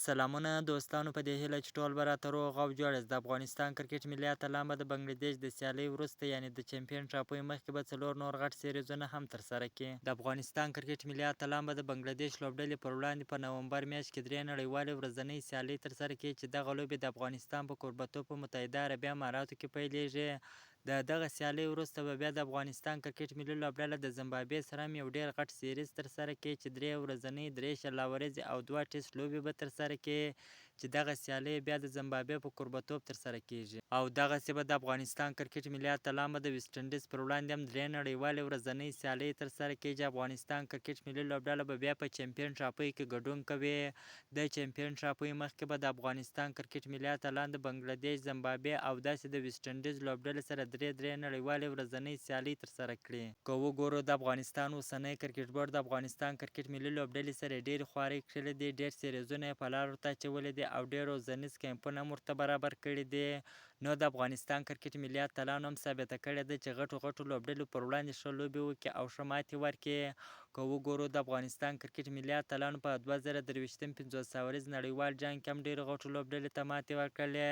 سلامونه دوستانو، په دې هیله چې ټول به راته روغ او جوړ یاست. د افغانستان کرکټ ملي اتلان به د بنګله دېش د سیالۍ وروسته، یعنې د چمپین ټرافۍ مخکې به څلور نور غټ سیریزونه هم ترسره کړي. د افغانستان کرکټ ملي اتلان به د بنګله دېش لوبډلې پر وړاندې په نومبر میاشت کې درې نړیوالې ورځنۍ سیالۍ ترسره کړي، چې دغه لوبې د افغانستان په کوربتوب په متحده عربي اماراتو کې پیلېږي. د دغه سیالۍ وروسته به بیا د افغانستان کرکټ ملي لوبډله د زمبابوې سره هم یو ډېر غټ سیریز ترسره کړي، چې درې ورځنۍ، درې 20 اوریزې او دوه ټیسټ لوبې به ترسره کړي، چې دغه سیالۍ بیا د زمبابوې په کوربتوب ترسره کېږي. او دغسې به د افغانستان کرکټ ملي اتلان به د ویسټ انډیز پر وړاندې هم درې نړیوالې ورځنۍ سیالۍ ترسره کړي، چې افغانستان کرکټ ملي لوبډله به بیا په چمپین ټرافۍ کې ګډون کوي. د چمپین ټرافۍ مخکې به د افغانستان کرکټ ملي اتلان د بنګله دېش، زمبابوې او داسې د ویسټ انډیز لوبډلې سره درې درې نړیوالې ورځنۍ سیالۍ ترسره کړي. که وګورو، د افغانستان اوسنی کرکټ بورډ د افغانستان کرکټ ملي لوبډلې سره ډېرې خوارۍ کښلې دي، ډېر سیریزونه یې په لار ورته اچولي دي او ډېر روزنیز کمپونه هم ورته برابر کړي دي. نو د افغانستان کرکټ ملي اتلانو هم ثابته کړې ده چې غټو غټو لوبډلو پر وړاندې ښه لوبې وکړي او ښه ماتې ورکړي. که وګورو، د افغانستان کرکټ ملي اتلانو په 2023 50 اوریز نړیوال جام کې هم ډېرو غټو لوبډلې ته ماتې ورکړلې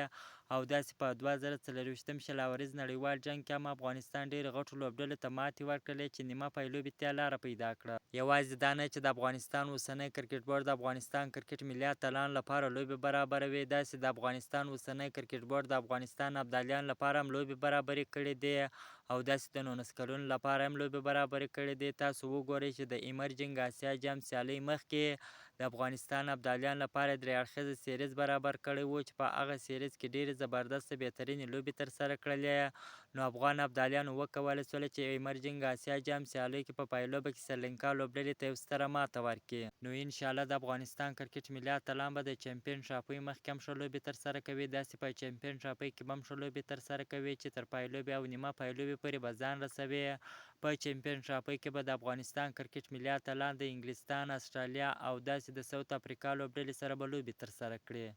او داسې په 2024 20 اوریز نړیوال جنګ کې هم افغانستان ډېرو غټو لوبډلو ته ماتې ورکړلې، چې نیمه پایلوبې ته یې لاره پیدا کړه. یوازې دا نه چې د افغانستان اوسنی کرکټ بورډ د افغانستان کرکټ ملي اتلانو لپاره لوبې برابروي، داسې د افغانستان اوسنی کرکټ بورډ د افغانستان ابدالیانو لپاره هم لوبې برابرې کړې دي او داسې د 19 کلونو لپاره هم لوبې برابرې کړې دي. تاسو وګورئ چې د ایمرجنګ اسیا جام سیالۍ مخکې د افغانستان ابدالیانو لپاره درې اړخیزه سیریز برابر کړی وو، چې په هغه سیریز کې ډېرې زبردسته بهترینې لوبې ترسره کړلې. نو افغان ابدالیانو وکولای شول چې ایمرجنګ اسیا جام سیالیو کې په پایلوبه کې سریلانکا لوبډلې ته یو ستره ماته ورکړي. نو انشاالله د افغانستان کرکټ ملي اتلان به د چمپین ټرافۍ مخکې هم ښه لوبې ترسره کوي، داسې په چمپین ټرافۍ کې به هم ښه لوبې ترسره کوي، چې تر پایلوبې او نیمه پایلوبې پورې به ځان رسوي. په چمپین ټرافۍ کې به د افغانستان کرکټ ملي اتلان د انګلستان، اسټرالیا او داسې د ساوت افریقا لوبډلې سره به لوبې ترسره کړي.